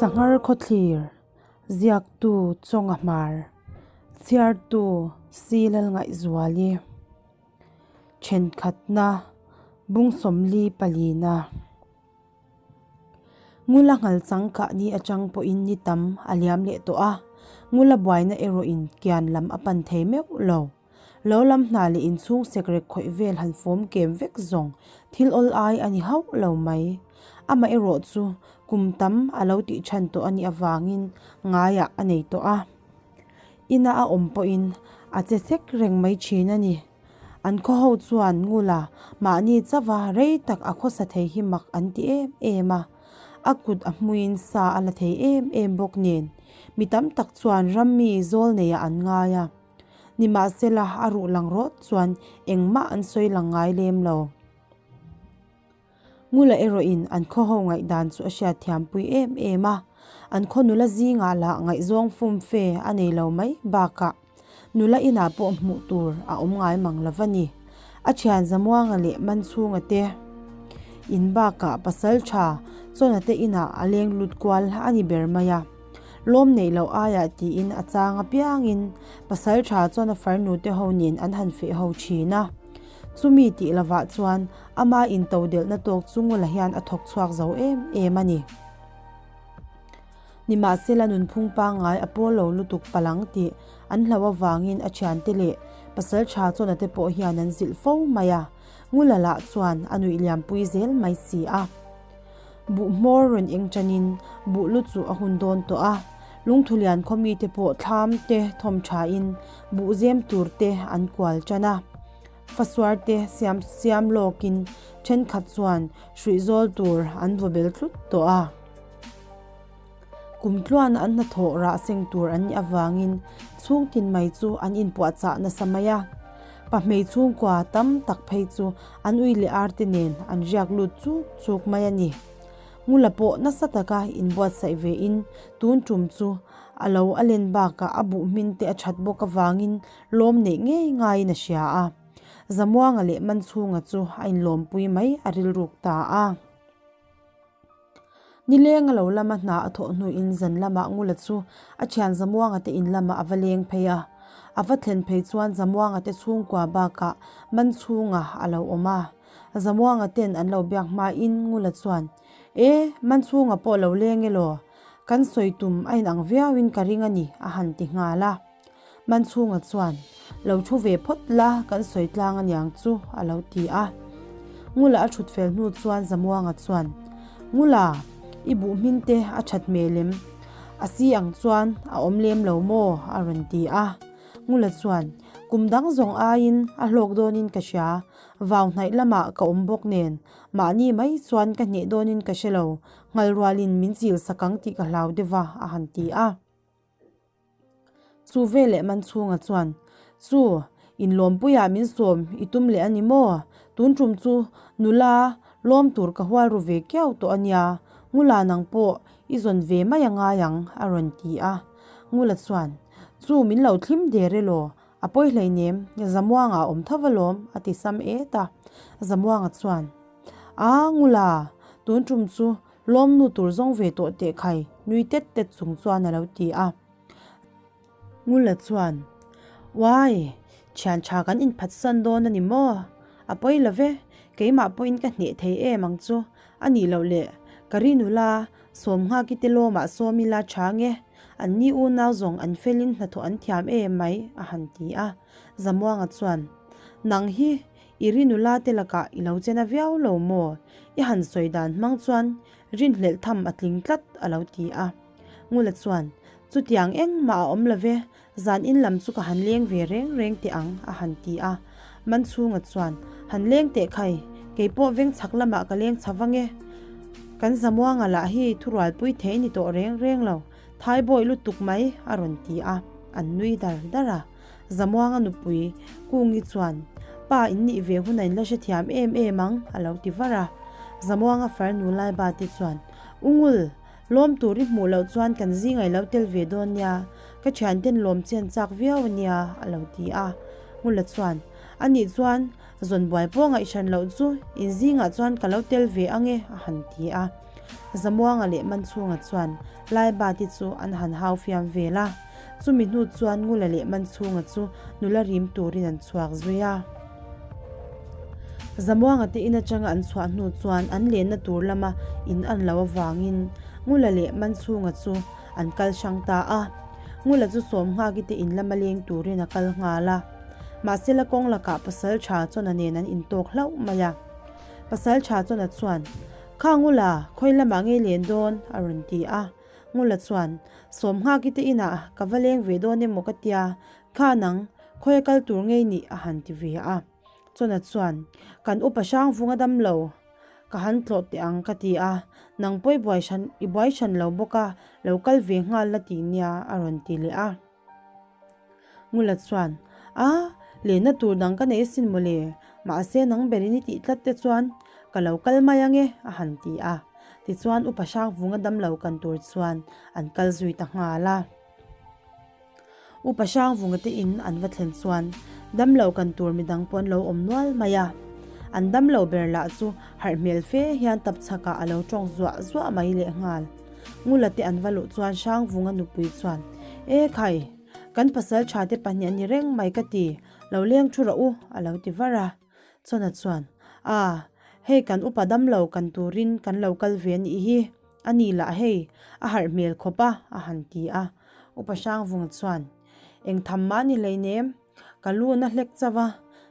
Sanghar Khawthlir, Ziaktu Chawnga Hmar, Chhiartu Silal Ngaihzuali, Thenkhatna, Bung 44 palina. Ngula nghal chang kah ni atang pawhin ni tam a liam leh tawh a, Ngula buaina erawhin kian lam a pan thei meuh lo. Lo lam hna leh inchhung sekrek khawih vel han fawm kem vek zawng thil awl ai a ni hauh lo mai. Amaherawh chu kum tam a lo tih than tawh a nih avangin ngaiah a nei tawh a. Ina a awm pawhin a che sek reng mai thin a ni. An khaw ho chuan Ngula mahni chauha rei tak a khawsa thei hi mak an ti em em a. A kut a hmuin sa a la thei em em bawk nen mi tam tak chuan rammi zawl neiah an ngai a. Nimahsela a ruh lang rawt chuan engmah an sawi lang ngai lem lo. Ngula erawhin an khaw ho ngaihdan chu a hriat thiampui em em a, an khaw nula zingah lah ngaihzawng fum fe a nei lo mai bakah nula inah pawh hmuh tur a awm ngai mang lo va ni. A thian Zamuanga leh Manchhunga te in bakah pasal tha Chawna te inah a leng lut kual a ni ber mai a. Lawm neih loh aiah tiin a chang apiangin pasal tha chuan a farnu te ho nen an han feh ho thin a. Chumi tih lovah chuan ama into delhna tawk chu Ngula hian a thawk chhuak zo em em a ni. Nimahsela nunphung pangngai a pawl lo lutuk palang tih an hlau avangin a thiante leh pasal tha chuan a te pawh hian an zilh fo mai a, Ngula lah chuan a nuih liampui zel mai si a. Buh hmawr rawn eng tanin buh lu chu a hun dawn tawh a, Lungthulian khaw mite pawh thlam te thawm thain buh zem tur te an kual tan a. Fasuar te siam siam lawkin thenkhat chuan hruih zawl tur an vaw bel tlut tawh a. Kum tluan an hnathawh rah seng tur an nih avangin chhungtin mai chu an inpuahchah nasa mai a. Pahmei chhungkua tam tak phei chu an ui leh ar te nen an riak lut chuk chuk mai a ni. Ngula pawh nasa taka inbuatsaih ve in tun tum chu a lo a len bakah a buh hmin te a that bawk avangin lawm neih ngei ngaiin a hria a. Zamuanga leh Manchhunga chu a inlawmpui mai a rilruk ta a. Nileng a lo lama hna a thawh hnuin zan lamah Ngula chu a thian Zamuanga te in lamah a va leng phei a. A va thlen phei chuan Zamuanga te chhungkua bakah man chhunga a lo awm a. Zamuanga ten an lo biak hmain Ngula chuan, E, man chhunga pawh lo leng elaw? Kan sawi tum a inang viauin ka ring a ni, a han ti nghal a. Manchhunga chuan, Lo thu ve phawt la, kan sawi tlang aniang chu, a lo ti a. Ngula a thut fel hnu chuan Zamuanga chuan, Ngula, i buh hmin te a that hmel em? A si ang chuan a awm lem lo maw? a rawn ti a. Ngula chuan, Kum dang zawng aiin a hlawk dawnin ka hria, vau hnaih lamah ka awm bawk nen, mahni mai chuan ka hneh dawnin ka hre lo, nghal rualin min chil sak ang tih ka hlau deuh va, a han ti a. Chu veleh Manchhunga chuan, Chu, inlawmpuiah min sawm i tum leh a ni maw? Tun tum chu nula lawm tur ka hual ru ve kiau tawh a nia, Ngula nang pawh i zawn ve mai a ngai ang, a rawn ti a. Ngula chuan, Chu, min lo thlim der e law, a pawi hleinem, Zamuanga a awm tho alawm, a ti sam et a. Zamuanga chuan, A, Ngula, tun tum chu Lawm nu tur zawng ve tawh teh khai, nui tet tet chung chuan a lo ti a. Ngula chuan, Uai, thian tha kan inphatsan dawn a ni maw? A pawi lo ve, keimah pawhin ka hneh thei em ang chu, a nih loh le, ka ri nula, sawm nghak i te lawmah sawm ila tha nge, an ni unau zawng an felin hnathawh an thiam em mai, a han ti a. Zamuanga chuan, Nang hi I ri nula te lakah i lo chena viau lo maw? I han sawi dan hmang chuan rinhlelh tham a tling tlat a lo ti a. Ngula chuan, Chutiang engmah a awm lo ve, zan in lam chu ka han leng ve reng reng teh ang a han ti a. Manchhunga chuan, Han leng teh khai, kei pawh veng chhak lamah ka leng chha vang e. Kan Zamuanga lah hi thurualpui thei ni tawh reng reng lo, thaibawi lutuk mai a rawn ti a, an nui dar dar a. Zamuanga nupui Kungi chuan, Pa in nih ve hun a in la hrethiam em em ang, a lo ti var a. Zamuanga farnu Laiba te chuan, U Ngul, lawm tur i hmuh loh chuan kan zinga i lo tel ve dawn nia, ka thianten lawm che an chak viau a nia, a lo ti a. Ngula chuan, A nih chuan, zawn buai pawh ngaihhran loh chu in zingah chuan ka lo tel ve ang e, a han ti a. Zamuanga leh Manchhunga chuan Laibati chu an han hau fiam vel a. Chumi hnu chuan Ngula leh Manchhunga chu nula rim turin an chhuak zui a. Zamuanga te in atanga an chhuah hnu chuan an lenna tur lama in an lo avangin Ngula leh Manchhunga chu an kal hrang ta a. Ngula chu Sawmnghaki te in lama leng turin a kal nghal a. Mahsela kawng lakah pasal tha Chawna nen an intawk hlauh mai a. Pasal tha Chawna chuan, Kha Ngula, khawi lamah ngei len dawn? a rawn ti a. Ngula chuan, Sawmnghaki te inah ka va leng ve dawn emaw ka tia, kha nang, khawi a kal tur ngei nih? a han ti ve a. Chawna chuan, Kan upa Hrangvunga dam lo, ka han tlawh teh ang ka ti a, nang pawh i buai hran, i buai hran lo bawk a, lo kal ve nghal la ti nia, a rawn ti leh a. Ngula chuan, A, lenna tur dang ka nei asin mawle, mahse nang berin i tih tlat te chuan ka lo kal mai ang e, a han ti a. Tichuan Upa Hrangvunga damlo kan tur chuan an kal zui ta nghal a. Upa Hrangvunga te in an va thlen chuan damlo kan tur midang pawh an lo awm nual mai a. An damlo ber lah chu harh hmel fe hian tapchhakah a lo tawng zuah zuah mai lehnghal. Ngula te an va luh chuan Hrangvunga nupui chuan, E khai, kan pasal tha te pahnih a ni reng mai ka ti, lo leng thu rawh u, a lo ti var a. Chawna chuan, A, hei kan upa dam lo kan turin kan lo kal ve a nih hi, a ni lah hei, a harh hmel khawp a, a han ti a. Upa Hrangvunga chuan, Eng tham mah ni hleinem, Ka lu na hlek chauh a,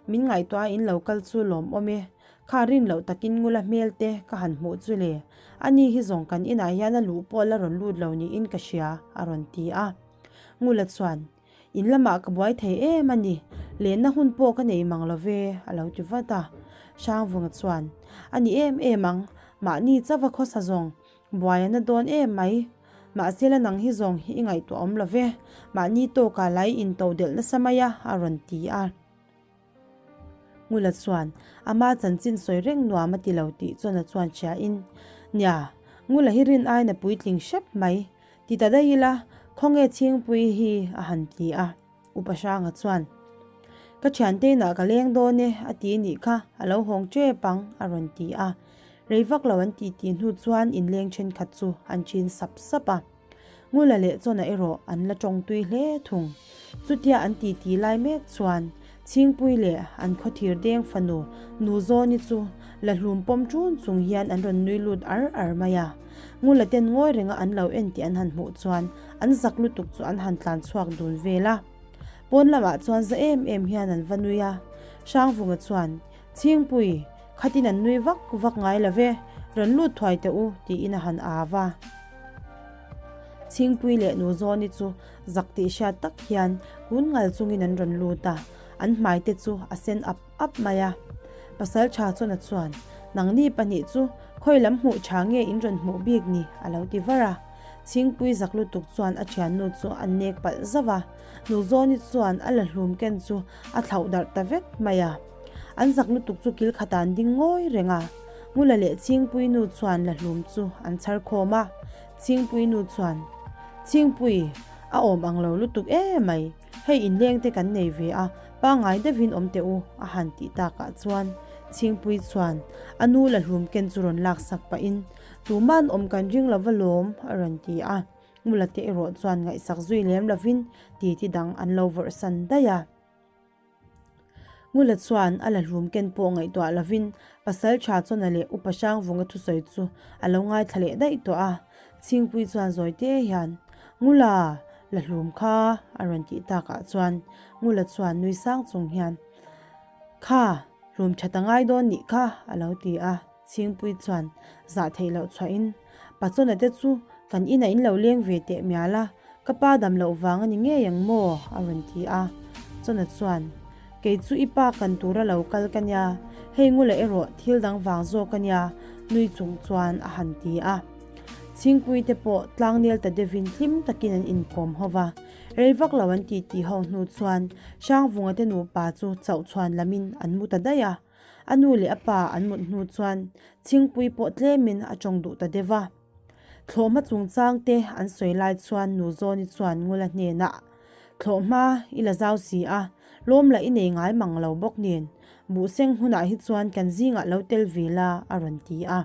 min ngaihtuah a in lo kal chu lawmawm e. Kha rin loh takin ngula hmel te ka han hmuh chu le. Ani hi zawng kan inah hian a luh pawh la rawn lut lo niin ka hria, a rawn ti a. Ngula chuan, In lamah ka buai thei em a ni, lenna hun pawh ka nei mang lo ve, a lo ti vat a. Hrangvunga chuan, A ni em em ang, mahni chauh a khawsa zawng, Buai a na dawn em mai. Mahse la nang hi zawng hi i ngaihtuah awm lo ve. Mahni tawkah lai in to delh nasa mai a, a rawn ti a. Ngula chuan ama chanchin sawi reng nuam a ti lo tih chuan a chuan hria in, Nia, Ngula hi rin aiin a puitling hrep mai. Ti ta daih ila, khawnge Chhingpui hi a han ti a. Upa Hranga chuan, Ka thiante inah ka leng dawn e, a ti nih kha, a lo hawng tep ang, a rawn ti a. Rei vak lo an titi hnu chuan inleng thenkhat chu an chin sap sap a. Ngula leh Chawna erawh an la tawng tui hle thung. Chutia an titi lai mek chuan Chhingpui leh an khawthir deng fanu Nuzawni chu la hlum pawm ṭun chung hian an rawn nui lut ar ar mai a. Ngula ten ngawi renga an lo en tih an han hmuh chuan an zak lutuk chu an han tlan chhuak dun vel a. Pawn lamah chuan za em em hian an va nui a. Hrangvunga chuan, Chhingpui, khatin an nui vak vak ngai lo ve, rawn lut thuai teh u, tiin a han au a. Chhingpui leh Nuzawni chu zak tih hriat tak hian kun ngal chungin an rawn lut a, an hmai te chu a sen ap ap mai a. Pasal tha chuan a chuan, Nangni pahnih chu khawi lam hmuh tha nge in rawn hmuh bik ni? a lo ti var a. Chhingpui zak lutuk chuan a thiannu chu a nek palh zauh a, Nuzawni chuan a la hlum ken chu a thlauh darh ta vek mai a. An zak lutuk chu kil khatah an ding ngawi reng a. Ngula leh Chhingpui nu chuan la hlum chu an chhar khawm a. Chhingpui nu chuan, Chhingpui, a awm ang lo lutuk emai. Hei inleng te kan nei ve a, pangngai deuhin awm teh u, a han tih takah chuan Chhingpui chuan a nu la hlum ken chu rawn laksak pahin, Tuman awm kan ring lo va lawm, a rawn ti a. Ngula te erawh chuan ngaihsak zui lem lovin titi dang an lo vawrhsan daih a. Ngula chuan a la hlum ken pawh ngaihtuah lovin Pasal tha Chawna leh Upa Hrangvunga thusawi chu a lo ngaithla leh daih tawh a. Chhingpui chuan zawi te hian, Ngula, la hlum kha, a rawn tih takah chuan Ngula chuan nui sang chung hian, Kha, hlum tha ta ngai dawn nih kha, a lo ti a. Chhingpui chuan zah theih loh chhuahin, Pachawna te chu kan inah in lo leng ve teh mial a, ka pa dam loh vang a ni ngei ang maw? a rawn ti a. Chawna chuan, Kei chu i pa kan tura lo kal ka nia, hei ngula erawh thil dang vang zawk a nia, nui chung chuan a han ti a. Chhingpui te pawh tlangnel ta deuhin hlim takin an inkawm ho va, rei vak lo an titi ho hnu chuan Hrangvunga te nupa chu chauh chhuan lamin an mu ta daih a. A nu leh a pa an mut hnu chuan Chhingpui pawh tlemin a tawng duh ta deuh a. Thlawhhma chungchang te an sawi lai chuan Nuzawni chuan Ngula hnenah, Thlawhhma i la zau si a, lawm lah i nei ngai mang lo bawk nen, buhseng hunah hi chuan kan zingah lo tel ve la, a rawn ti a.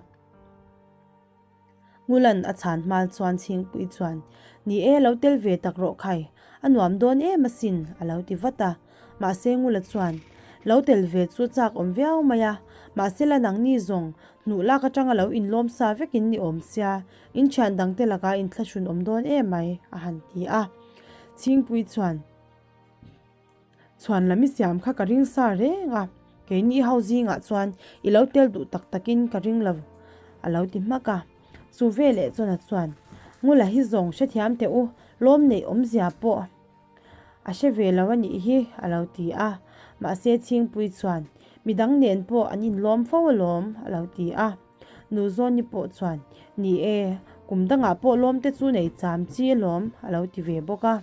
Ngulan a chhan hmal chuan Chhingpuii chuan, Ni e, lo tel ve tak rawh khai, a nuam dawn em asin, a lo ti vat a. Mahse Ngula chuan, Lo tel ve chu chak awm viau mai a, mahse la nangni zawng hnuh lak atanga lo inlawm sa vekin ni awm sia, in thian dangte lakah inthlahrun awm dawn em mai, a han ti a. Chhingpuii chuan. Chhuan lam i siam kha ka ring sa reng a, keini ho zingah chuan i lo tel duh tak takin ka ring lo, a lo ti hmak a. Chu veleh chuan a chuan, Ngula hi zawng hrethiam teh u, lawm neih awmzia pawh a hre ve lo a nih hi, a lo ti a. Mahse Chhingpui chuan, Midang nen pawh an inlawm fo alawm, a lo ti a. Nu Zawni pawh chuan, Ni e, kum dangah pawh lawmte chu nei cham chi alawm, a lo ti ve bawk a.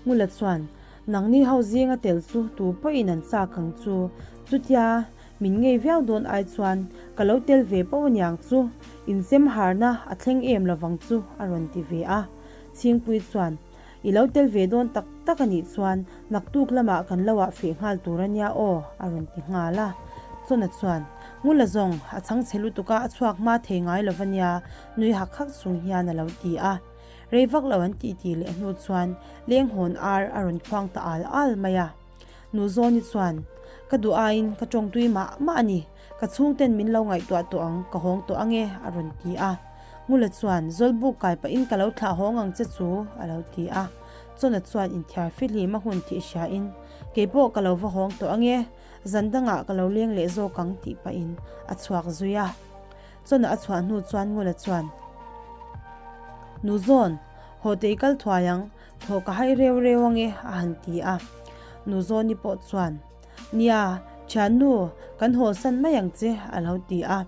Ngula chuan, Nangni ho zinga tel chu tu pawhin an chak ang chu. Chutia, min ngei viau dawn ai chuan ka lo tel ve poh aniang chu, inzem harna a thleng em lovang chu, a rawn ti ve a. Chhingpui chuan, I lo tel ve dawn tak tak a nih chuan naktuk lamah kan lo ah feh nghal tur a nia aw, a rawn ti nghal a. Chawna chuan, Ngula zawng, a chhangchhe lutuk a, a chhuak hma thei ngai lova nia, nui hak hak chung hian a lo ti a. Rei vak lo an tih tih leh hnu chuan lenghawn ar a rawn khuang ta al al mai a. Nu Zawni chuan, Ka duh aiin ka tawngtui mah mah a ni, ka chhungten min lo ngaihtuah tawh ang, ka hawng tawh ang e, a rawn ti a. Ngula chuan, Zawlbuk kai pahin ka lo thlah hawng ang che chu, a lo ti a. Chawna chuan inthiar fihlim a hun tih hriain, Keipawh ka lo va hawng tawh ang e, zan dangah ka lo leng leh zawk ang tih pahin a chhuak zui a. Chawna a chhuah hnu chuan Ngula chuan, Nu Zawn, haw tei kal thuai ang, thaw ka hai reu reu ang e, a han ti a. Nu Zawni pawh chuan, Nia, thiannu, kan hawlsan mai ang che, a lo ti a.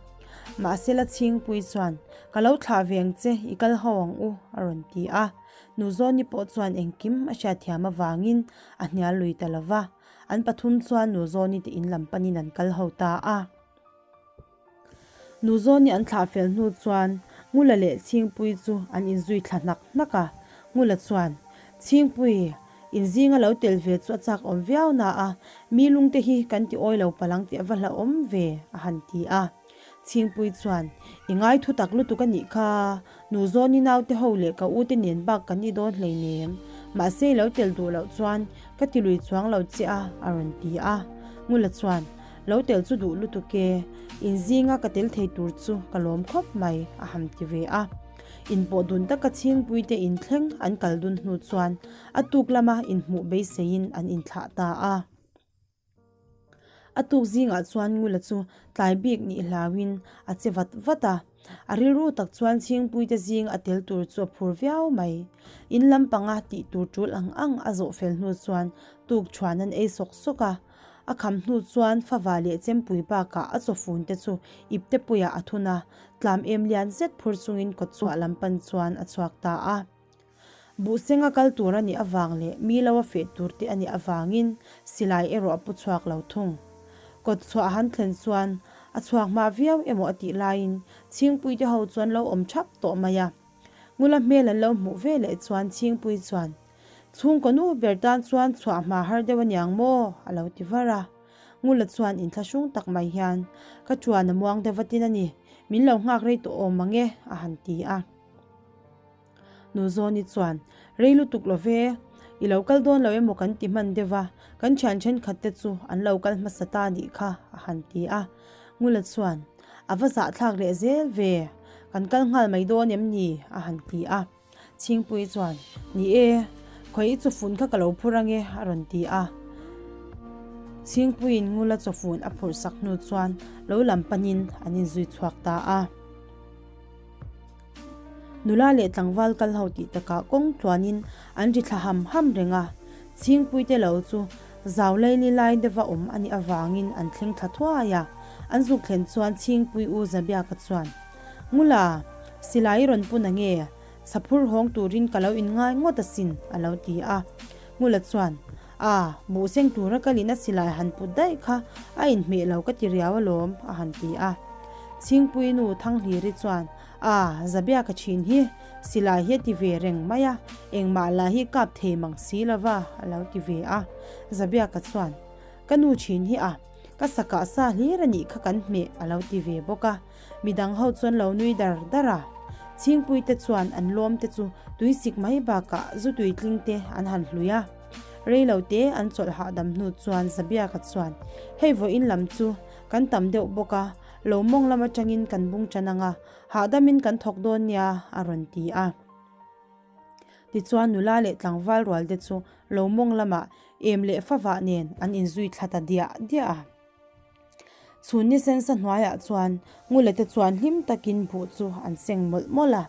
Mahsela Chhingpui chuan, Ka lo thlah ve ang che, i kal ho ang u, a rawn ti a. Nu Zawni pawh chuan engkim a hriatthiam avangin a hnial lui ta lo va. An pathum chuan Nu Zawni te in lam panin an kal ho ta a. Nu Zawni an thlah fel hnu chuan Ngula leh Chhingpui chu an inzui thla hnak hnak a. Ngula chuan, Chhingpui, inzinga lo tel ve chu a chak awm viau na a, mi lungte hi kan ti awi lo palang tih a va hlauhawm ve, a han ti a. Chhingpui chuan, I ngai thu tak lutuk a nih kha, Nu Zawni naute ho leh ka ute nen bak kan ni dawn hleinem. Mahse i lo tel duh loh chuan ka ti lui chuang lo che a, a rawn ti a. Ngula chuan, Lo tel chu duh lutuk e, in zinga ka tel thei tur chu ka lawm khawp mai, a ham ti ve a. Inpawh dun taka chhingpuite inthleng an kal dun hnu chuan a tuk lama inhmuh beiseiin an inthlah ta a. A tuk zingah chuan Ngula chu tlai bik nih hlauin a che vat vat a. A rilru tak chuan chhingpuite zing a tel tur chu a phur viau mai. In lampanga tih tur tul ang ang a zawh fel hnu chuan tuk thuan an ei sawk sawk a. A kham hnu chuan fava leh chempui bakah a chawfun te chu ipte puiah a thun a, tlam em lian zet phur chungin kawtchhuah lam pan chuan a chhuak ta a. Buhsenga kal tur a nih avang leh mi lo a feh tur te a nih avangin silai erawh a pu chhuak lo thung. Kawtchhuah a han thlen chuan a chhuak hma viau emaw a tih laiin Chhingpui te ho chuan lo awm thap tawh mai a. Ngula hmel an lo hmuh veleh chuan Chhingpui chuan Chhungkaw nu ber tan chuan chhuah hma har deuh aniang maw? a lo ti var a. Ngula chuan inthlahrung tak mai hian, Ka ṭuan a muang deuh vatin a ni, min lo nghak rei tawh awm ang e, a han ti a. Nu Zawni chuan, Rei lutuk lo ve, i lo kal dawn lo emaw kan ti hman deuh a, kan ṭhian ṭhenkhat te chu an lo kal hmasa ta nih kha, a han ti a. Ngula chuan, A va zahthlak leh zel ve, kan kal nghal mai dawn em ni? a han ti a. Chhingpui chuan, Ni e, khawi i chawfun kha ka lo phur ang e, a rawn ti a. Chhingpuiin Ngula chawfun a phurh sak hnu chuan lo lam panin an inzui chhuak ta a. Nula leh tlangval kal ho tih takah kawng tluanin an ri thla ham ham reng a. Chhingpuite lo chu zau laili lai deuha awm a nih avangin an thleng thla thuai a. An zuk thlen chuan Chhingpui u Zabiaka chuan, Ngula, silai i rawn pun ange, saphur hawng turin ka lo inngai ngawt asin, a lo ti a. Ngula chuan, A, buh seng tura kalin a silai han put daih kha a inhmeh lo ka ti riau alawm, a han ti a. Chhingpui nu Thanghliri chuan, A, Zabia ka thin hi, silai hi a ti ve reng mai a, engmah lah hi kap thei mang si lova, a lo ti ve a. Zabiaka chuan, Ka nu thin hi a. Ka sa kah sa hlir a nih kha kan hmeh a lo ti ve bawk a. Midang ho chuan lo nui dar dar a. Chhingpui te chuan an lawm te chu tui sik mai bakah zu tui tling te an han hlui a. Rei lo te an chawlh hahdam hnu chuan Zabiaka chuan, Hei vawiin lam chu kan tam deuh bawk a, lo mawng lam atangin kan bung tan ang a, Hahdam in kan thawk dawn nia, a rawn ti a. Tichuan nula leh tlangval rual te chu lo mawng lamah em leh favah nen an inzui thla ta diah diah a. Chhun ni sensa hnuaiah chuan Ngula te chuan hlim takin buh chu an seng mawlh mawlh a.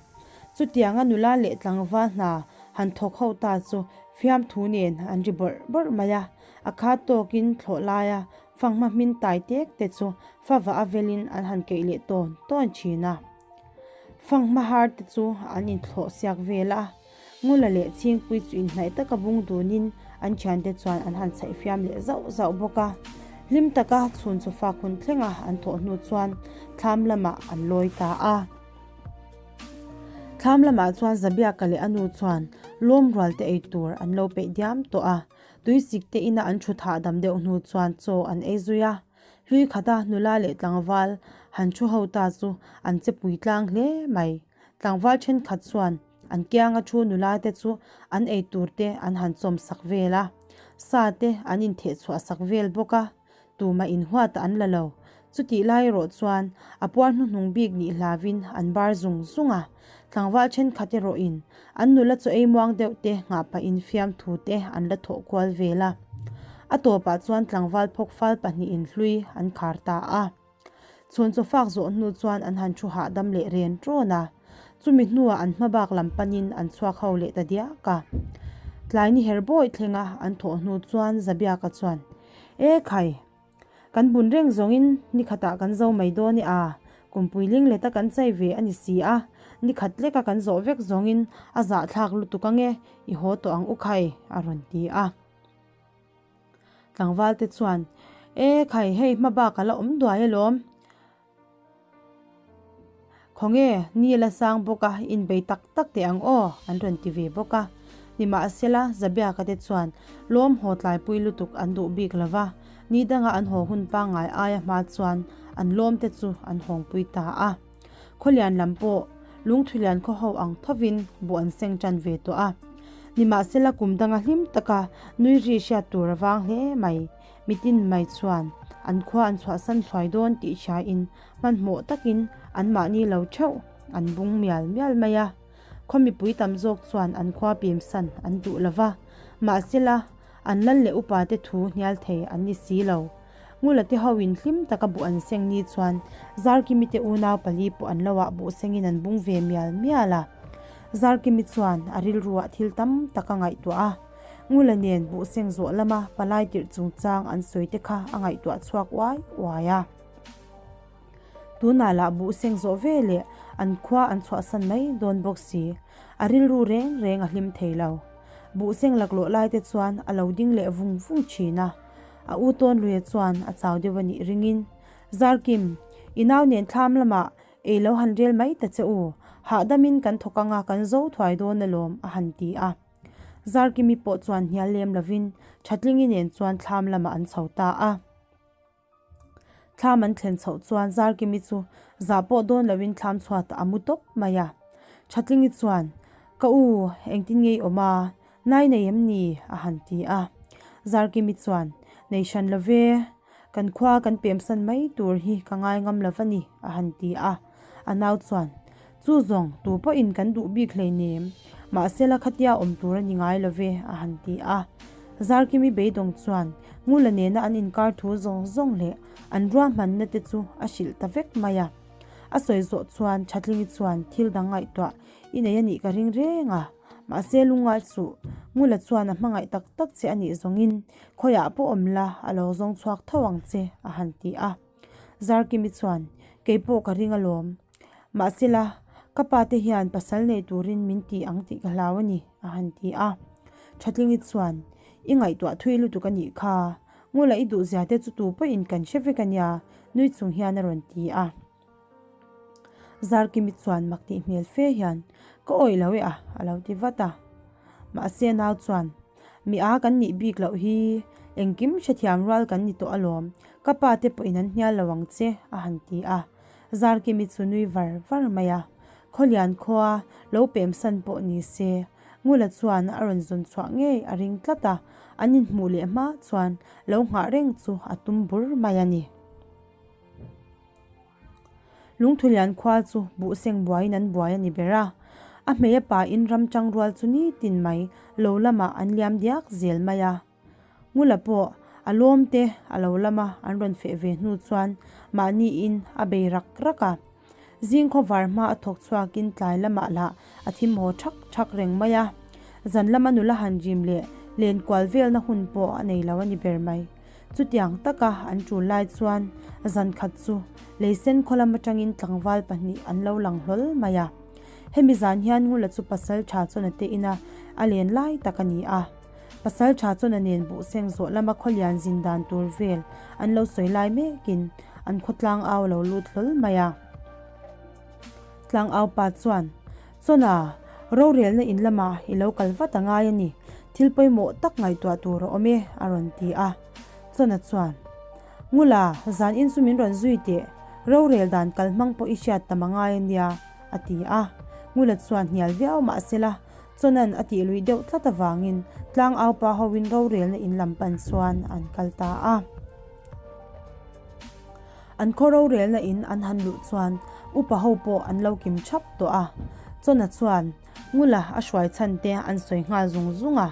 Chutianga nula leh tlangval hna han thawk ho ta chu fiamthu nen an ri bawrh bawrh mai a. A khat tawkin thlawh laia Fanghma hmin tai tek te chu favah a velin an han keih leh tawn tawn thin a. Fanghma har te chu an inthlawh siak vel a, Ngula leh Chhingpui chu inhnaih taka bung dunin an thiante chuan an han chhaih fiam leh zauh zauh bawk a. Hlim taka chhun chu fak hun thlenga an thawh hnu chuan thlam lamah an lawi ta a. Thlam lamah chuan Zabiaka leh a nu chuan lawmrual te ei tur an lo peih diam tawh a. Tuisik te ina an thu thah dam deuh hnu chuan chaw an ei zui a, hlui khata nula leh tlangval han thu ho ta chu an che pui tlang hle mai. Tlangval thenkhat chuan an kianga thu nula te chu an ei tur te an han chawm sak vel a, sa te an intheh chhuah sak vel bawk a. Tumah inhuat an la lo. Chutih lai erawh chuan a puar hnuhnung bik nih hlavin an bar zung zung a. Tlangval thenkhat erawhin an nula chaw ei muang deuh te nghah pahin fiamthu te an la thawh kual vel a. A tawpah chuan tlangval phawk fal pahnihin hlui an khar ta a. Chhun chaw fak zawh hnu chuan an han thu hahdam leh ren ṭawn a. Chumi hnuah an hmabak lam panin an chhuak ho leh ta diak a. Tlai ni her bawi thlenga an thawh hnu chuan Zabiaka chuan, E khai! Kan bun reng zawngin ni khatah kan zo mai dawn e a, kumpui ling leta kan chai ve a ni si a, ni khat leka kan zawh vek zawngin a zahthlak lutuk ange, i haw tawh ang u khai, a rawn ti a. Tlangval te chuan, E khai, hei hmabak a la awm duai alawm. Khawnge, ni la sang bawk a, inbei tak tak teh ang aw, an rawn ti ve bawk a. Nimahsela, Zabiaka te chuan lawm haw tlaipui lutuk an duh bik lo va, ni danga an haw hun pangngai aia hma chuan an lawm te chu an hawngpui ta a. Khawlian lam pawh lungthulian khaw ho ang thovin buh an seng tan ve tawh a. Nimahsela kum danga hlim taka nui ri hriat tur a vang hle mai. Mitin mai chuan an khua an chhuahsan thuai dawn tih hriain hmanhmawh takin anmahni lo theuh an bung mial mial mai a. Khaw mipui tam zawk chuan an khua pemsan an duh lo va, mahsela an lal leh upate thu hnial thei an ni si lo. Ngula te hoin hlim taka buh an seng ni chuan Zarkimi te unau pali pawh an lo ah buh sengin an bung ve mial mial a. Zarkimi chuan a rilruah thil tam tak a ngaihtuah a. Ngula nen buh seng zawh lama palai tirh chungchang an sawi te kha a ngaihtuah chhuak uai uai a. Tunah lah buh seng zawh ve leh an khua an chhuahsan mai dawn bawk si. A rilru reng reng a hlim thei lo. Buh seng laklawh lai te chuan a lo ding leh vung vung thin a. A u Tawnluia chuan a chau deuh a nih ringin, Zarkim, i nau nen thlam lamah ei lo han rel mai ta che u, hahdamin kan thawk anga kan zo thuai dawn alawm, a han ti a. Zarkimi pawh chuan hnial lem lovin Thatlingi nen chuan thlam lamah an chho ta a. Thlam an thlen chhoh chuan Zarkimi chu zah pawh dawn loin thlam chhuatah a mu tawp mai a. Thatlingi chuan, Ka u, engtin nge i awm a? Nai nei em ni? a han ti a. Zarkimi chuan, Nei hran lo ve, kan khua kan pemsan mai tur hi ka ngai ngam lo va ni, a han ti a. A nau chuan, Chu zawng, tu pawhin kan duh bik hleinem, mahsela khatia awm tur a ni ngai lo ve, a han ti a. Zarkimi beidawng chuan Ngula nena an inkar thu zawng zawng leh an ruahmanna te chu a hrilh ta vek mai a. A sawi zawh chuan Thatlingi chuan thil dang ngaihtuah i nei a nih ka ring reng a, mahse lungngai suh, Ngula chuan a hmangaih tak tak che a nih zawngin khawiah pawh awm la a lo zawng chhuak tho ang che, a han ti a. Zarkimi chuan, Kei pawh ka ring alawm. Mahsela, ka pa te hian pasal nei turin min ti ang tih ka hlau a ni, a han ti a. Thatlingi chuan, I ngaihtuah thui lutuk a nih kha. Ngula i duhzia te chu tu pawhin kan hre vek a nia, nui chung hian a rawn ti a. Zarkimi chuan mak tih hmel fe hian, Ka awih lo e a, a lo ti vat a. Mahse nau chuan, Mi a kan nih bik loh hi, engkim hrethiam rual kan ni tawh alawm. Ka pa te pawhin an hnial lo ang che, a han ti a. Zarkimi chu nui var var mai a. Khawlian khua lo pemsan pawh ni se, Ngula chuan a rawn zawn chhuah ngei a ring tlat a, an inhmuh leh hma chuan lo nghah reng chu a tum bur mai a ni. Lungthulian khua chu buhseng buaiin an buai a ni ber a, a hmei a pain ram tangrual chu nitin mai lo lamah an liam diak zel mai a. Ngula pawh a lawm te a lo lama an rawn feh ve hnu chuan mahniin a bei rak rak a. Zing khawvar hma a thawk chhuakin tlai lamah lah a thim haw thak thak reng mai a. Zan lama nula han rim leh len kual velna hun pawh a nei lo a ni ber mai. Chutiang taka an tul lai chuan zan khat chu Leisen khaw lam atangin tlangval pahnih an lo lang hlawl mai a. Hemi zan hian Ngula chu pasal tha chuan a te ina a len lai tak a ni a. Pasal tha chuan a nen buh seng zawh lama khawlian zin dan tur vel an lo sawi lai mekin an khaw tlang au a lo lut hlawl mai a. Tlang au pa chuan, Chawna, rorelna in lamah i lo kal vat a ngai a ni, thil pawimawh tak ngaihtuah tur a awm e, a rawn ti a. Chawna chuan, Ngula, zan in chu min rawn zui teh, rorel dan kal hmang pawh i hriat tam a ngai a nia, a ti a. Ngula chuan hnial viau mahsela, Chawnan a tih luih deuh tlat avangin tlangaupa hoin rorelna in lam pan chuan an kal ta a. An khaw rorelna in an han luh chuan upa ho pawh an lo kim thap tawh a. Chawna chuan Ngula a hruai chhan te an sawi nghal zung zung a.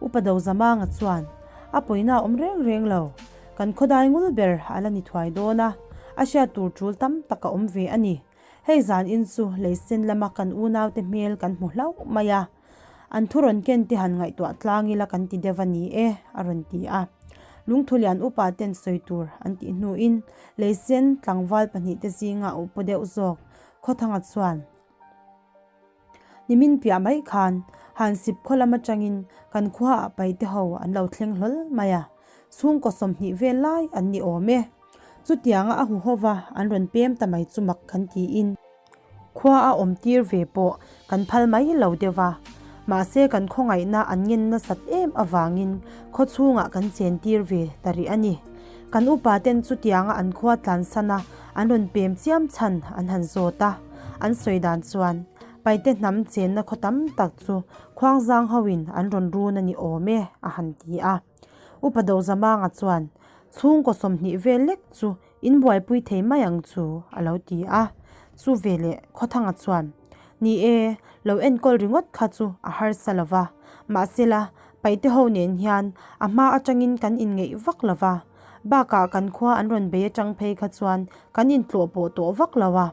Upa Dozamanga chuan a pawina a awm reng reng lo. Kan khawdai ngul ber a la ni thuai dawn a, a hriat tur tul tam tak a awm ve a ni. Hei zan in chu leisen lama kan unaute hmel kan hmu hlauh mai a, an thu rawn ken te han ngaihtuah tlang ila kan ti deuh a ni e, a rawn ti a. Lungthulian upa ten sawi tur an tih hnuin leisen tlangval pahnihte zinga a upa deuh zawk Khawthanga chuan, Nimin piah mai khan Hansip khaw lam atangin kan khuaah paite ho an lo thleng hlawl mai a, chhungkaw 20 vel lai an ni awm e. Chutianga a huhova an rawn pem ta mai chu mak kan tiin khua a awm tir ve pawh kan phal mai lo deuh va. Mahse kan khawngaihna an ngen nasat em avangin khaw chhungah kan chen tir ve ta rih a ni. Kan upa ten chutianga an khua tlansan a an rawn pem chiam chhan an han zawt a, an sawi dan chuan Paite hnam chenna khaw tam tak chu Khuangzang hoin an rawn run a ni awm e a han ti a. Upa Dozamanga chuan Chhungkaw 20 vel lek chu in buaipui thei mai ang chu, a lo ti a. Chu veleh Khawthanga chuan, Ni e, lo enkawl ringawt kha chu a harsa lo va, mahsela paihte ho nen hian a hma atangin kan inngeih vak lo va, bakah kan khua an rawn bei atang phei kha chuan kan intlawh pawh tawh vak lo a.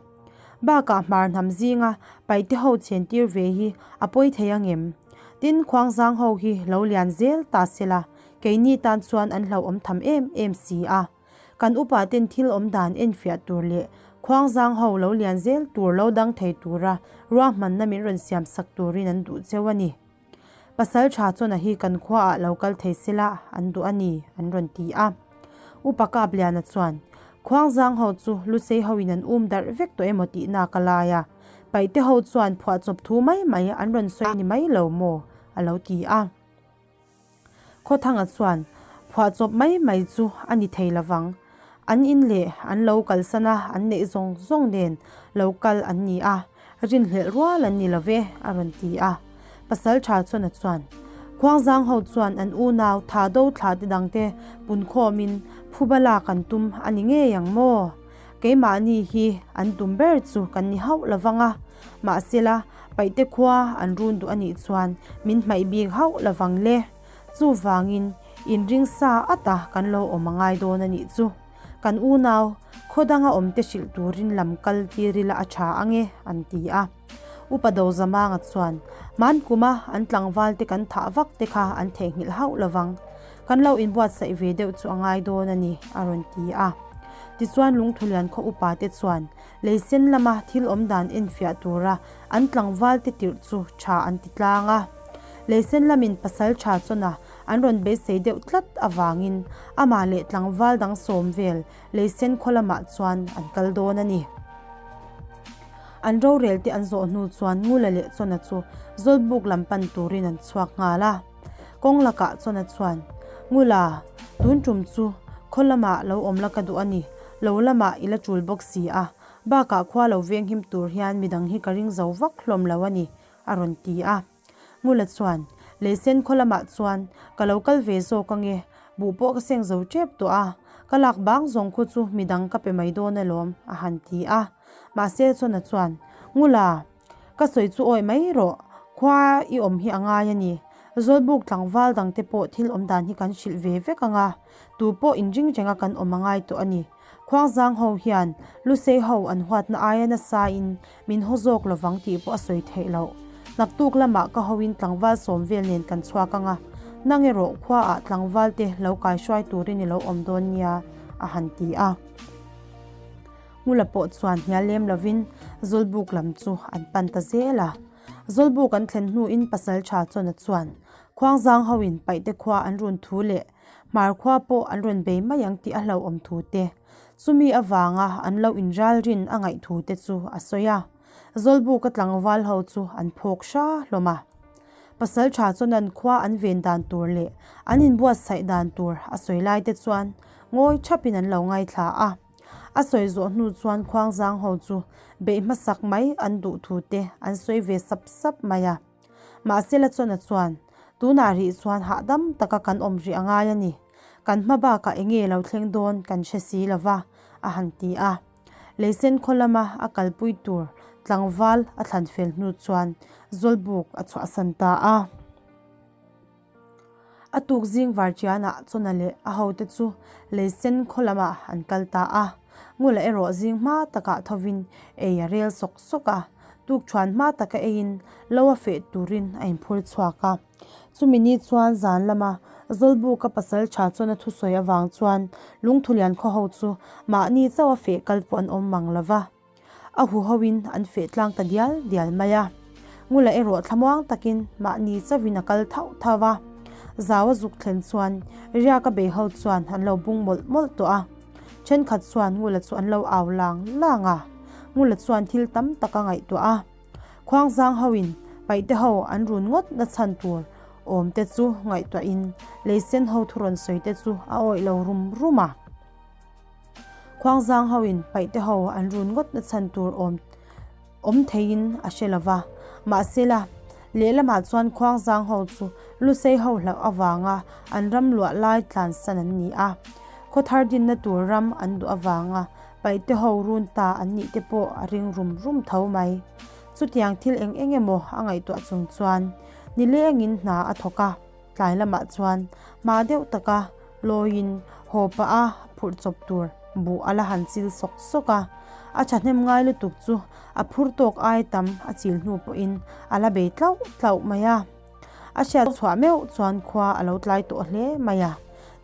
Bakah hmar hnam zinga paihte ho chhentir ve hi a pawi thei angem? Tin, Khuangzang ho hi lo lian zel ta sela, Keini tan chuan an hlauhawm tham em em si a. Kan upa ten thil awm dan enfiah tur leh khuangzang ho lo lian zel tur lo dang thei tura ruahmanna min rawn siam sak turin an duh cheu a ni. Pasal tha chuan a hi kan khuaah lo kal thei sela an duh a ni, an rawn ti a. Upa Kapliana chuan, Khuangzang ho chu Lusei hoin an um darh vek tawh emaw tih nak a lai a. Paihte ho chuan phuahchawp thu mai mai an rawn sawi ni mai lo maw? a lo ti a. Khawthanga chuan phuahchawp mai mai chu a ni thei lovang. An in leh an lo kalsan a, an neih zawng zawng nen lo kal an ni a, rinhlelh rual an ni lo ve, a rawn ti a. Pasal tha chuan a chuan, Khuangzang ho chuan an unau tha do thla te dangte punkhawmin phuba lak an tum a ni ngei ang maw? Keimahni hi an tum ber chu kan ni hauh lovang a, mahsela Paihte khua an run duh a nih chuan min hmaih bik hauh lovang le. Chuvangin inring sa ata kan lo awm a ngai dawn a nih chu. Kan unau khaw danga awmte hrilh turin lam kal tir ila a tha ang e, an ti a. Upa Dozamanga chuan, Hmankuma an tlangvalte kan thah vak te kha an theihnghilh hauh lovang. Kan lo inbuatsaih ve deuh chu a ngai dawn a ni, a rawn ti a. Tichuan Lungthulian khaw upa te chuan Leisen lama thil awm dan enfiah tura an tlangval te tirh chu tha an ti tlang a. Leisen lamin pasal tha chawna an rawn beisei deuh tlat avangin amah leh tlangval dang sawm vel Leisen khaw lamah chuan an kal dawn a ni. An rorel te an zawh hnu chuan Ngula leh Chawna chu Zawlbuk lam pan turin an chhuak nghal a. Kawng lakah Chawna chuan, Ngula, tun tum chu. Khaw lamah lo awm la ka duh a ni, lo lamah i la tul bawk si a, bakah khua lo venghim tur hian midang hi ka ring zo vak hlawm lo a ni, a rawn ti a. Ngula chuan, Leisen khaw lamah chuan ka lo kal ve zawk ange, buh pawh ka seng zo tep tawh a, ka lak bang zawng khu chu midang ka pe mai dawn alawm, a han ti a. Mahse Chawna chuan, Ngula, ka sawi chu awih mai rawh, khua i awm hi a ngai a ni. Zawlbuk tlangval dangte pawh thil awm dan hi kan hrilh ve vek ang a, tu pawh inring renga kan awm a ngai tawh a ni. Khuangzang ho hian Lusei ho an huatna aia nasain min haw zawk lovang tih pawh a sawi theih loh. Naktuk lamah ka hoin tlangval sawm vel nen kan chhuak ang a, nang erawh khuaah tlangval te lo kaihruai turin i lo awm dawn nia, a han ti a. Ngula pawh chuan hnial lem lovin Zawlbuk lam chu an pan ta zel a. Zawlbuk an thlen hnuin Pasaltha Chawna chuan Khuangzang hoin Paihte khua an run thu leh Hmar khua pawh an rawn bei mai ang tih a hlauhawm thu te, chumi avanga an lo inralrin a ngaih thu te chu a sawi a. Zawlbuka tlangval ho chu an phawk hra hlawm a. Pasaltha chuan an khua an ven dan tur leh an inbuatsaih dan tur a sawi lai te chuan ngawi thapin an lo ngaithla a. A sawi zawh hnu chuan khuangzang ho chu beih hmasak mai an duh thu te an sawi ve sap sap mai a. Mahse la chuan a chuan, Tunah rih chuan hahdam taka kan awm rih a ngai a ni. Kan hma bakah eng nge lo thleng dawn kan hre si lo va, a han ti a. Leisen khaw lama a kalpui tur tlangval a thlan fel hnu chuan Zawlbuk a chhuahsan ta a. A tuk zing varṭianah Chawna leh a hote chu Leisen khaw lamah an kal ta a. Ngula erawh zing hma takah thovin ei a rel sawk sawk a. Tukṭhuan hma taka eiin lo a feh turin a inphur chhuak a. Chumi ni chuan zan lama Zawlbuka pasal tha chuan a thusawi avang chuan Lungthulian khaw ho chu mahni chauh a feh kal pawh an awm mang lo va. A huhoin an feh tlang ta dial dial mai a. Ngula erawh thlamuang takin mahni chauhin a kal thauh thauh a. Zau a zuk thlen chuan riaka bei ho chuan an lo bung mawlh mawlh tawh a. Thenkhat chuan Ngula chu an lo au lang lang a. Ngula chuan thil tam tak a ngaihtuah a. Khuangzang hoin paihte ho an run ngawt na chhan tur awm te chu ngaihtuahin leisen ho thu rawn sawi te chu a awih lo rum rum a. Khuangzang hoin paihte ho an run ngawt na chhan tur awm awm theiin a hre lo va. Mahsela, lehlamah chuan Khuangzang ho chu Lusei ho hlauh avanga an ram luah lai tlansan an ni a. Khawthar dinna tur ram an duh avanga paihte ho run ta an nih te pawh a ring rum rum tho mai. Chutiang thil eng eng emaw a ngaihtuah chung chuan nilengin hna a thawk a. Tlai lamah chuan hma deuh taka lawiin haw pah a phurh chawp tur buh a la han chil sawk sawk a. A thahnem ngai lutuk chu a phur tawk ai tam a chil hnu pawhin a la bei tlauh tlauh mai a. A hriat chhuah meuh chuan khua a lo tlai tawh hle mai a.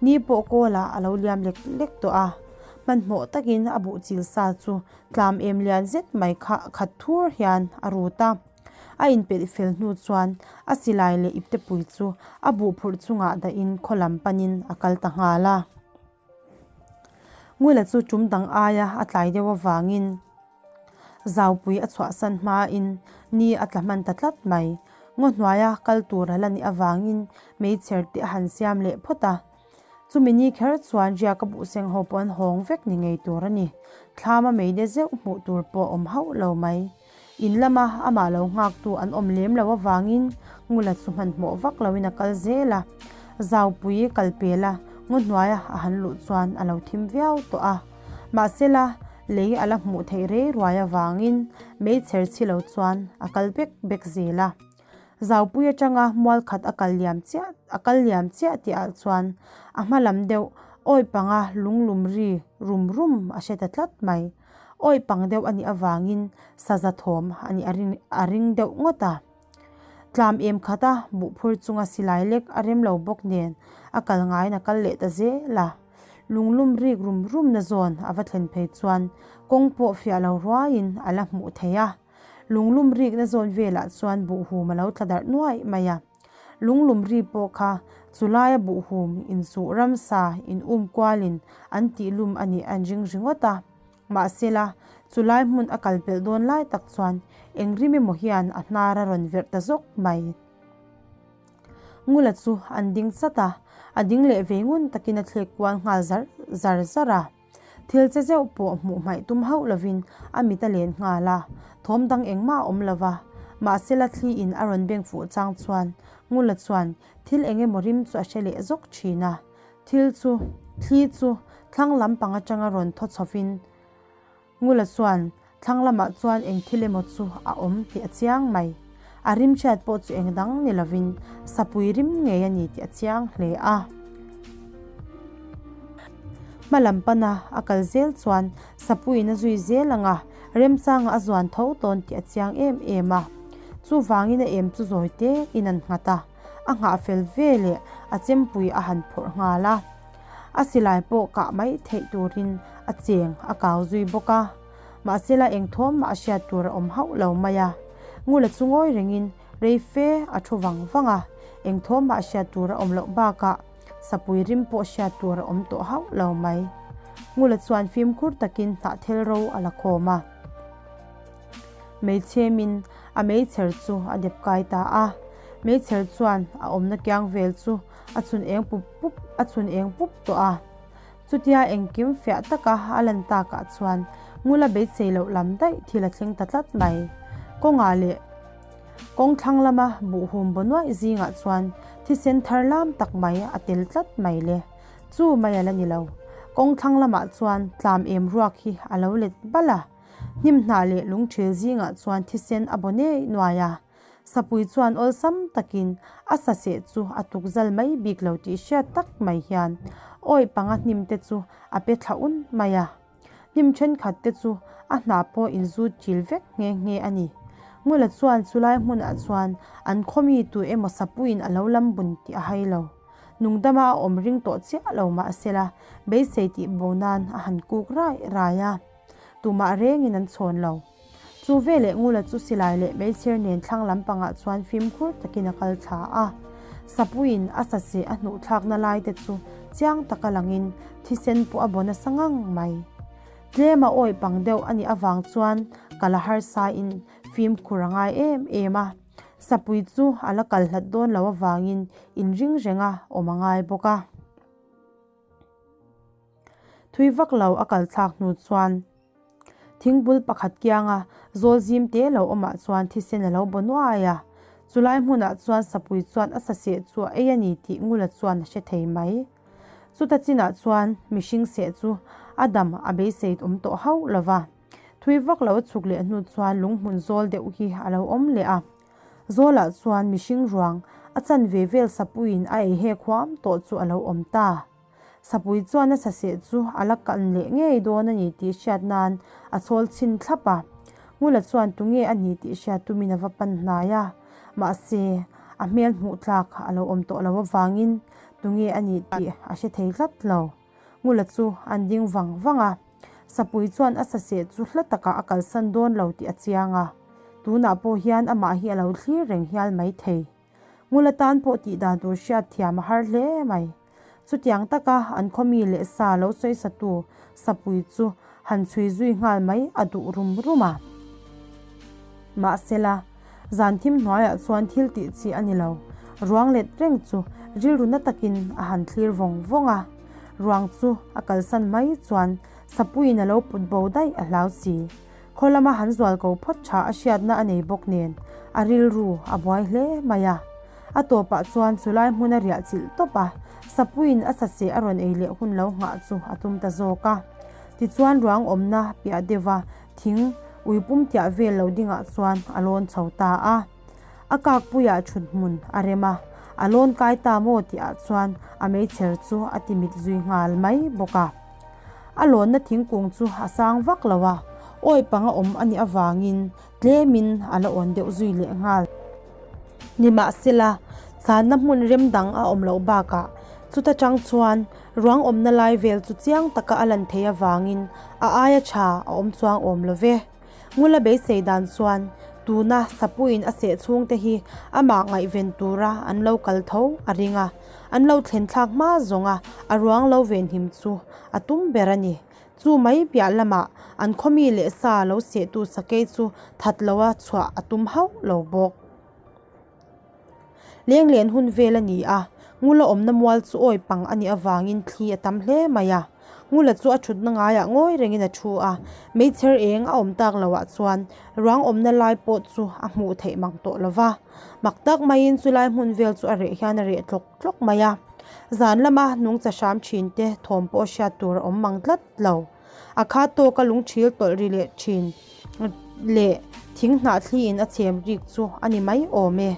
Ni pawh kawlah a lo liam lek lek tawh a. Hmanhmawh takin a buh chil sa chu tlam em lian zet mai kha khat thur hian a rut a. A inpelh fel hnu chuan a silai leh iptepui chu a buh phurh chungah dahin khaw lam panin a kal ta nghal a. Ngula chu tum dang aia a tlai deuh avangin zaupui a chhuahsan hmain ni a tla hman ta tlat mai. Ngaw hnuaia kal tur a la nih avangin meichher te a han siam leh phawt a. Chumi ni kher chuan riaka buhseng ho pawh an hawng vek ni ngei tur a ni. Thlama meide zeuh hmuh tur pawh a awm hauh lo mai. In lama amah lo nghaktu an awm lem lo avangin Ngula chu hmanhmawh vak loin a kal zel a. Zaupui kal pela ngaw hnuaia a han luh chuan a lo thim viau tawh a. Mahsela lei a la hmuh theih rei ruai avangin meichher chhi lo chuan a kal bek bek zel a. Zaupui atanga mual khat a kal liam chiah a kal liam chiah tihah chuan a hma lam deuh awi panga lunglum ri rum rum a hre ta tlat mai. Awi pang deuh a nih avangin saza thawm a nih a ring a ring deuh ngawt a. Tlam em khat a buh phur chunga silai lek a rem lo bawk nen a kal ngaiin a kal leh ta zel a. Lunglum rik rum rum na zawn a va thlen phei chuan kawng pawh fiah lo ruaiin a la hmuh theih a. Lunglum rikna zawn velah chuan buhhum a lo tla darh nuaih mai a. Lunglum ri pawh kha chulaia buhhum inchuh ramsa in um kualin an tih lum a nih an ring ringawt a. Mahsela, chulai hmun a kal pelh dawn lai tak chuan eng rim emaw hian a hnar a rawn verh ta zawk mai. Ngula chu an ding chat a. A ding leh vei ngun takin a thlek kual nghal zar zar zar a. Thil che zeuh pawh hmuh hmaih tum hauh lovin a mit a len nghal a, thawm dang engmah a awm lo va. Mahsela thli in a rawn beng fuh chang chuan Ngula chuan thil eng emaw rim chu a hre leh zawk thin a. Thil chu, thli chu thlang lampang atanga rawn thaw chhovin Ngula chuan thlang lamah chuan eng thil emaw chu a awm tih a chiang mai. A rim hriat pawh chu eng dang ni lovin sapui rim ngei a ni tih a chiang hle a. Hma lam pana a kal zel chuan sapuiin a zui zel ang a, remchanga a zuan tho dawn tih a chiang em em a. Chuvangin a em chu zawi te in an nghat a, a nghah fel ve leh a chempui a han phawrh nghal a. A silai pawh kah mai theih turin a cheng a kau zui bawk a. Mahsela eng thawm mah a hriat tur a awm hauh lo mai a. Ngula chu ngawi rengin rei fe a thu vang vang a, eng thawm mah hriat tur a awm loh bakah sapui rim pawh hriat tur a awm tawh hauh lo mai. Ngula chuan fimkhur takin hnahthel ro a la khawm a. Meichhemin a meichher chu a dep kai ta a. Meichher chuan a awmna kiang vel chu a chhun eng pup pup a chhun eng pup tawh a. Chutia engkim fiah taka a lan takah chuan Ngula beisei loh lam daih thil a thleng ta tlat mai. Kawngah leh kawng thlang lama buhhum baw nuaih zingah chuan thisen thar lam tak mai a tel tlat mai le. Chu mai a la ni lo. Kawng thlang lamah chuan tlam em ruak hi a lo let bal a. Hnim hnah leh lungthil zingah chuan thisen a baw nei nuai a. Sapui chuan awlsam takin a saseh chu a tuk zal mai bik lo tih hriat tak mai hian awi panga hnim te chu a pe thla un mai a. Hnim thenkhat te chu a hnah pawh inzut ṭil vek nghe nghe a ni. Ngula chuan chulai hmunah chuan an khawmi tu emaw sapuiin a lo lam bun tih a hai lo. Nungdama a awm ring tawh chiah lo mahsela beisei tih bo nan a han kuk rai rai a. Tumah rengin an chhawn lo. Chu veleh Ngula chu silai leh meichher nen thlang lampangah chuan fimkhur takin a kal thla a. Sapuiin a saseh a hnuh thlakna lai te chu chiang taka langin thisen pawh a baw nasa ngang mai. Tlema awih pang deuh a nih avang chuan kal a harsain fimkhur a ngai em em a. Sapui chu a la kal hlat dawn lo avangin inring renga awm a ngai bawk a. Thui vak lo a kal thlak hnu chuan thingbul pakhat kianga zawl zim te lo awmah chuan thisen a lo baw nuai a. Chulai hmunah chuan sapui chuan a saseh chu a ei a ni tih Ngula chuan a hre thei mai. Chuta chinah chuan mihring seh chu a dam a beisei awm tawh hauh lo va. Thui vak lo a chhuk leh hnu chuan lunghmun zawl deuh hi a lo awm leh a. Zawlah chuan mihring ruang a chanve vel sapuiin a ei hek huam tawh chu a lo awm ta. Sapui chuan a saseh chu a la kan leh ngei dawn a ni tih hriat nan a chhawl chhin thlap a. Ngula chuan tunge a ni tih hriat tumin a va pan hnai a. Mahse, a hmel hmuh tlak a lo awm tawh lo avangin tunge a ni tih a hre thei tlat lo. Ngula chu an ding vang vang a. Sapui chuan a saseh chu hla takah a kalsan dawn lo tih a chiang a. Tunah pawh hian amah hi a lo thlir reng hial mai thei. Ngula tan pawh tih dan tur hriat thiam a har hle mai. Chutiang taka an khawmi leh sa lo sawi satu Sapui chu han chhui zui nghal mai a duh rum rum a. Mahsela, zan thim hnuaiah chuan thil tih chi a ni lo. Ruang let reng chu rilru na takin a han thlir vawng vawng a. Ruang chu a kalsan mai chuan Sapuiin a lo put bo daih a hlau si. Khaw lama han zual ko phawt tha a hriatna a nei bawk nen a rilru a buai hle mai a. A tawpah chuan chulai hmun a riah chilh tawp a, Sapuiin a saseh a rawn ei leh hun lo nghah chu a tum ta zawk a. Tichuan ruang awmna piah deuha thing ui pum tiah vel lo dingah chuan a lawn chho ta a. A kakpuiah thut hmun a rem a, a lawn kai ta maw tihah chuan a meichher chu a ti mit zui nghal mai bawk a. A lawnna thingkung chu a sang vak lo a, awi panga awm a nih avangin tlemin a la awn deuh zui leh nghal. Nimahsela, channa hmun rem dang a awm loh bakah chuta tang chuan ruang awmna lai vel chu chiang taka a lan theih avangin a aia tha a awm chuang awm lo ve. Ngula beisei dan chuan tuna Sapuiin a seh chhungte hi amah ngaihven tura an lo kal tho a ring a, an lo thlen thlak hma zawnga a ruang lo venhim chu a tum ber a ni. Chu mai piah lamah an khawmi leh sa lo sehtu sakei chu that loa chhuah a tum hauh lo bawk. Lenglen hun vel a ni a, Ngula awmna mual chu awi pang a nih avangin thli a tam hle mai a. Ngula chu a thutna ngaiah ngawi rengin a thu a, meichher eng a awm tak loah chuan ruang awmna lai pawh chu a hmuh theih mang tawh lo va. Mak tak maiin chulai hmun vel chu a reh hian a reh tlawk tlawk mai a. Zan lama nungcha hram thin te thawm pawh hriat tur a awm mang tlat lo. A kha tawka lungthil tawlh ri leh thin leh thing hnah thliin a chhem rik chu a ni mai awm e.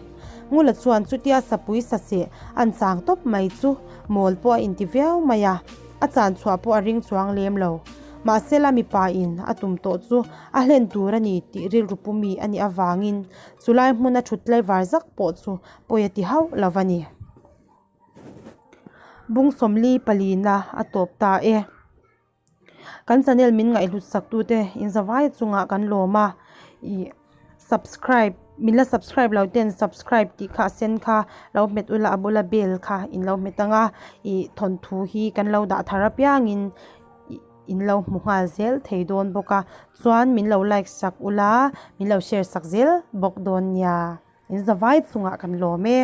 Ngula chuan chutia sapui saseh an chang tawp mai chu mawl pawh a inti viau mai a, a chan chhuah pawh a ring chuang lem lo. Mahsela mipa in a tum tawh chu a hlen tur a ni tih rilru pu mi a nih avangin chulai hmuna thut tlaivar zak pawh chu pawi a ti hauh lo va ni. Bung sawmli palina a tawp ta e. Kan channel min ngaihhlut sak tute in zavai chungah kan lawm a, ih subscribe min la subscribe lo ten subscribe tih kha a sen kha lo hmet ula a bula bell kha in lo hmet ang a, ih thawnthu hi kan lo dah thar apiangin ih in lo hmu nghal zel thei dawn bawk a, chuan min lo like sak ula min lo share sak zel bawk dawn nia. In zavai chungah kan lawm e.